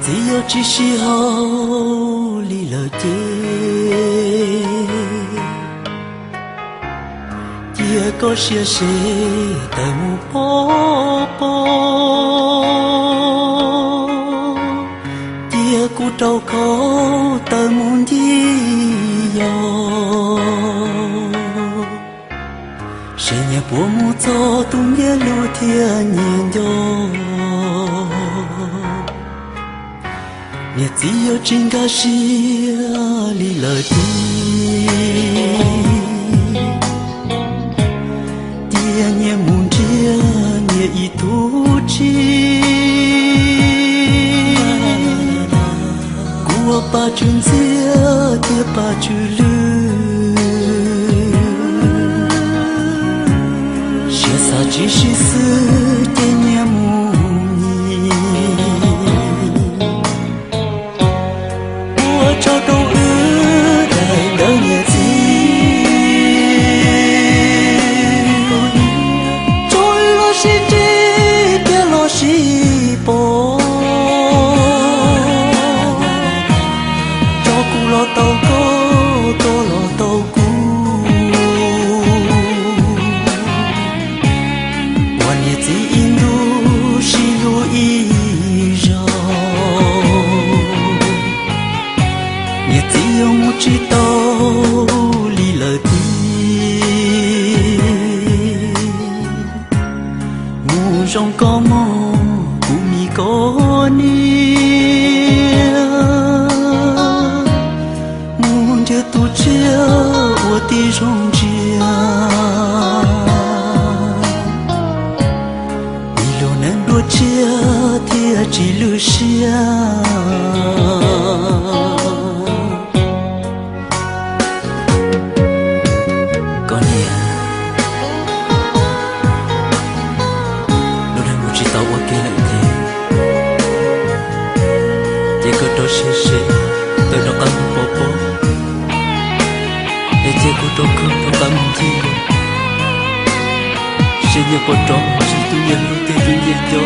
Txiv yog tsis sib haum li lawm ces, cia koj siab se tawm mus pov pob, cia kuv rau khau tawm mus ncig yos. Seb nyias puas mus txog tus nyias hlub thiab nyias nco. Niam txiv yog tsis nkag siab li lawm tiag, cia nyias mus nrhiav nyias ib tug tsis. Kuv ua Paj Tswv Ntxhiab thiab Paj Tswv Lwj, siab xav tsis sib xws ces nyias mus nyias. Ua tsaug rau wb daim ntawv niam txiv, tso wb los sib ntsib thiab los sib pom. Tso kuv los tau koj, koj los tau kuv, ua niam txiv ib ntus sib hlub ib zaug. Niam txiv yuav mus tsis tau li lawm tiag, mus zoo koj mog kuv me koj niam, mus nrhiav tus tshiab ua tib zoo ntsia. Ib lub neej dua tshiab thiaj tsis lwj siab. Koj niam, lub neej mus tsis tau ua ke lawm tiag, ces koj rau siab seb tawm rov qab mus pov pob, es cia kuv rau koj rov qab mus ncig, seb nyias puas rov mus ntsib tus nyias hlub thiab tus nyias nco.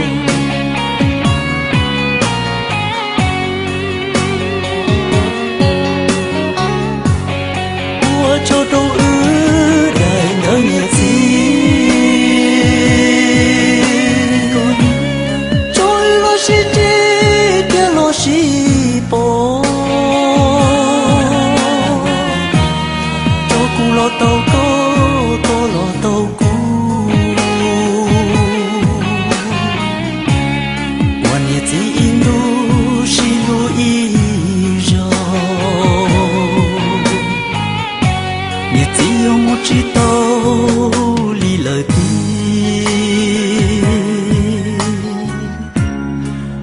Ua tsaug rau wb daim ntawv niam txiv, tso wb los sib ntsib thiab los sib pom. Tso kuv los tau koj, koj los tau kuv, ua niam txiv ib ntus sib hlub ib zaug. Niam txiv yuav mus tsis tau li lawm tiag,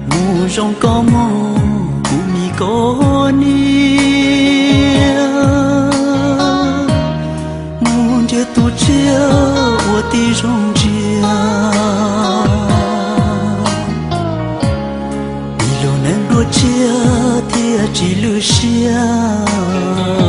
mus zoo koj mog kuv me koj niam, mus nrhiav tus tshiab ua tib zoo ntsia. Ib lub neej dua tshiab thiaj tsis lwj siab.